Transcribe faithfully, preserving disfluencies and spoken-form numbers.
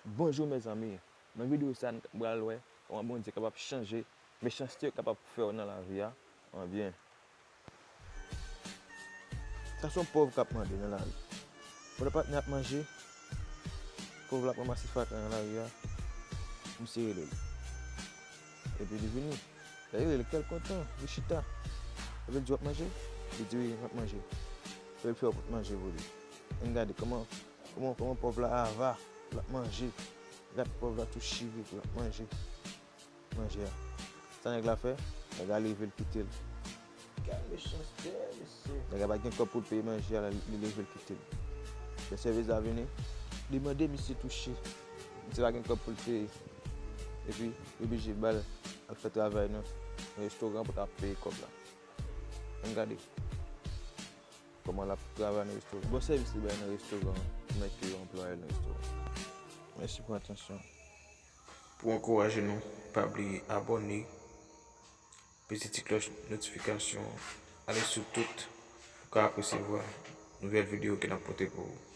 Bonjou mezanmi, nan videyo sa nou pral wè kòman Bondye kapab chanje mechanste yo kapab fè w nan lavi a an byen. Sa se yon pòv k ap mande nan lari. Pandan patnè ap manje, pòv la ap ranmase fatra nan lari a, misye rele l. Epi li vini. Lè li rele l, kè l kontan, li chita. Epi l di, "W ap manje?" Li di, "Wi, m ap manje." Epi l fè yon pote manje pou li. Ann gade kòman, kòman, kòman pòv la ava, l ap manje. Gad pòv la tou chire pou l ap manje. Manje a. Sa nèg la fè? Nèg la leve l kite l. Gad mechanste, mesye. Nèg la pa t gen kòb pou l peye manje a, li leve l kite l. Lè sèvis la vini, li mande misye touche. Misye pa gen kòb pou l peye. Epi, li oblije ba l al fè travay nan restoran pou ta peye kòb la. Ann gade kòman l ap travay nan restoran. Bon sèvis li bay nan restoran an, mèt ke yon anplwaye nan restoran. Mèsi pou atansyon. Pou ankouraje nou, pa bliye abòne, peze ti klòch notifikasyon an, ale sou tout pou w ka resevwa nouvèl videyo ke n ap pote pou ou.